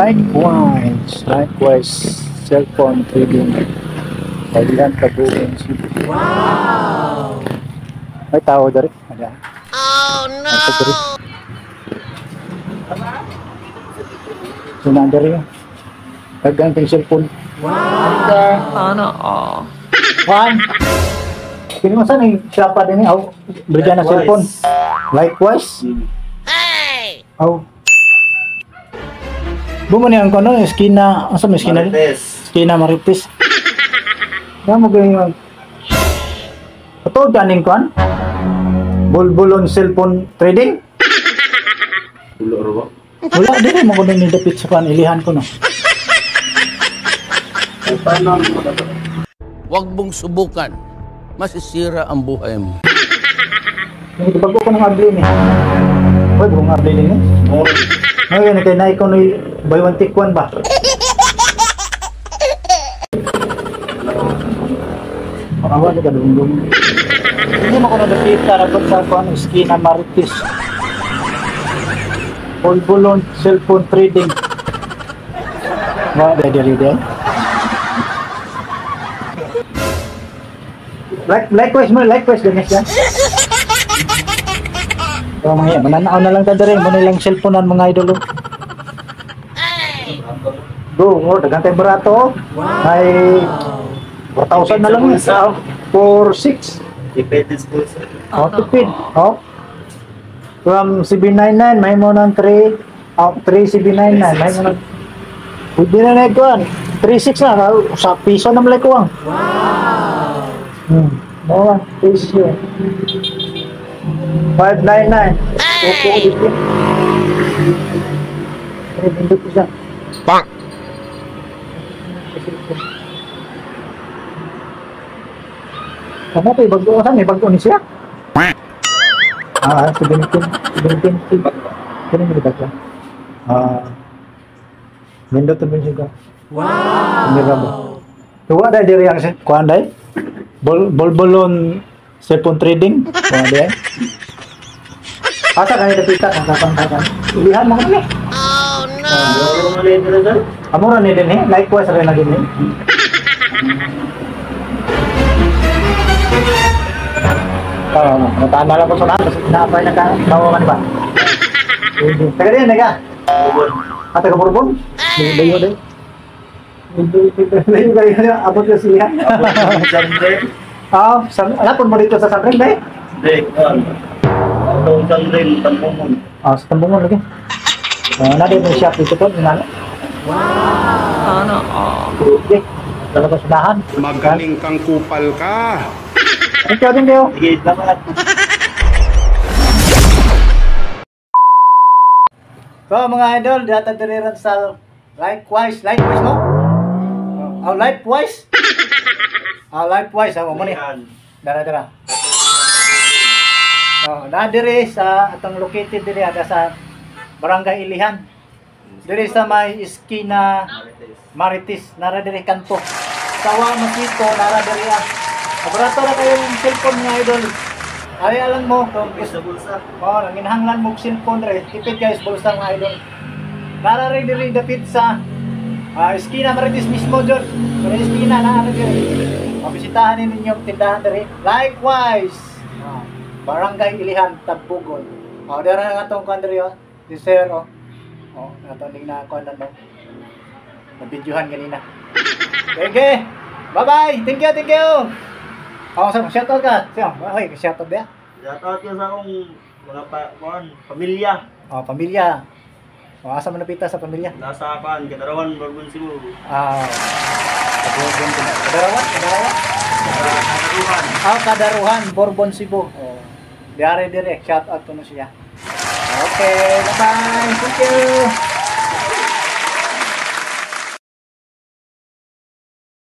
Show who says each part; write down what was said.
Speaker 1: Likewise, likewise cellphone trading. Kailan Tabogon City. Wow! May tao dari. Ada.
Speaker 2: Oh no!
Speaker 1: Ay, Sunaan dari. Dagang kay cellphone.
Speaker 3: Wow! Sana all.
Speaker 1: One. Kini mo saan eh, siya pa din eh. Aw, bigyan na cellphone. Likewise.
Speaker 2: Hey!
Speaker 1: Aw. Bumo niya ang kono, eskina, asa may eskina?
Speaker 4: Marites.
Speaker 1: Eskina Marites. Nga mo ganyan. Ito, ganing kwan? Bulbulon cellphone trading?
Speaker 4: Ulo ro ba?
Speaker 1: Wala, di ko mo kuno ni dapit sa kwan, ilihan ko no.
Speaker 5: Huwag mong subukan. Masisira ang buhay mo.
Speaker 1: Hindi bago ko ng abli ni. Uy, buong abli ni. Ngayon, kay na ikaw ni buy one take one ba? Awa ni kadungdung. Hindi mo ko nadapita dapat sa kwan, eskina Marites. Bulbulon cellphone trading. Wa diri diri. Likewise mo, likewise ganyan siya. So, mga yan, mananaw na lang ta diri, mo nilang cellphone mga idol. Go, oh, daghang kay barato. Ay 4,000 na lang yun. 4,600.
Speaker 4: Depende sa bulsa.
Speaker 1: Oh, tipid. Oh. From CB99, may mo ng 3, oh, 3 CB99, may mo ng pwede na na ikuan. 3,6 na, sa piso na malay kuwang.
Speaker 3: Wow!
Speaker 1: Oh, piso. 599.
Speaker 2: Hey!
Speaker 1: Opo, siya.
Speaker 5: Bang!
Speaker 1: Kamu pa bago saan may bago ni siya? Ah, 17, 17. Kini mo ba? Ah. Nindot to siya.
Speaker 3: Wow!
Speaker 1: Hindi ba? Tuwa dai diri ang kuan dai. Bolbolon cellphone trading. Kuan dai. Asa kani dapita kang kapang-kapang. Ilihan mo kami.
Speaker 2: Oh no!
Speaker 1: Amo ra ni din eh. Likewise ra na din eh. Tama lang ko sa lahat. Naapay na ka, bawa ka ba? Taga din, taga. Ah, taga Bourbon? Layo din. Layo kayo, abot ka siya. Ah, alapon mo dito sa San Rem, ba?
Speaker 4: Hindi, itong San Rem, Tambungon.
Speaker 1: Ah, sa Tambungon, lagi. Na din yung shop dito po, inano.
Speaker 3: Wow! Sana all.
Speaker 1: Okay, talaga sunahan.
Speaker 6: Magaling kang kupal ka.
Speaker 1: Thank you, thank you.
Speaker 4: Sige, salamat.
Speaker 1: So mga idol, data diriran sa likewise, likewise no? Oh, likewise. Ah, likewise ako mo ni. Dara dara. Oh, na diri sa atong located diri ada sa Barangay Ilihan. Diri sa may eskina Marites, nara diri kanto. Sawa Masito, nara diri ah. Barato ra kayong cellphone mga idol. Ay alam mo kung
Speaker 4: Sa bulsa.
Speaker 1: Oh, nanginahanglan mo cellphone re. Tipid guys bulsa mga idol. Nara rin diri dapit sa eskina Marites mismo jud. Sa eskina na ano diri. Mabisitahan ninyo ang tindahan diri. Likewise, Barangay Ilihan, Tabogon. Oh, dira na atong kuan diri oh. Si sir oh. Oh, ato ning na kuan na no. Nabidyohan ganina. Okay. Bye-bye. Thank you, thank you. Oh, sa shout out ka. Siya, okay, shout out dia.
Speaker 4: Shout out ko sa akong mga pamilya.
Speaker 1: Oh, pamilya. Oh, asa man napita sa pamilya?
Speaker 4: Nasa kuan, Kadarawan, Bourbon Cebu.
Speaker 1: Ah. Bourbon Kadarawan, Kadarawan.
Speaker 4: Kadaruhan.
Speaker 1: Ah, Kadaruhan, Bourbon Cebu. Oh. Diare dire, shout out ko na siya. Okay, bye-bye. Thank you.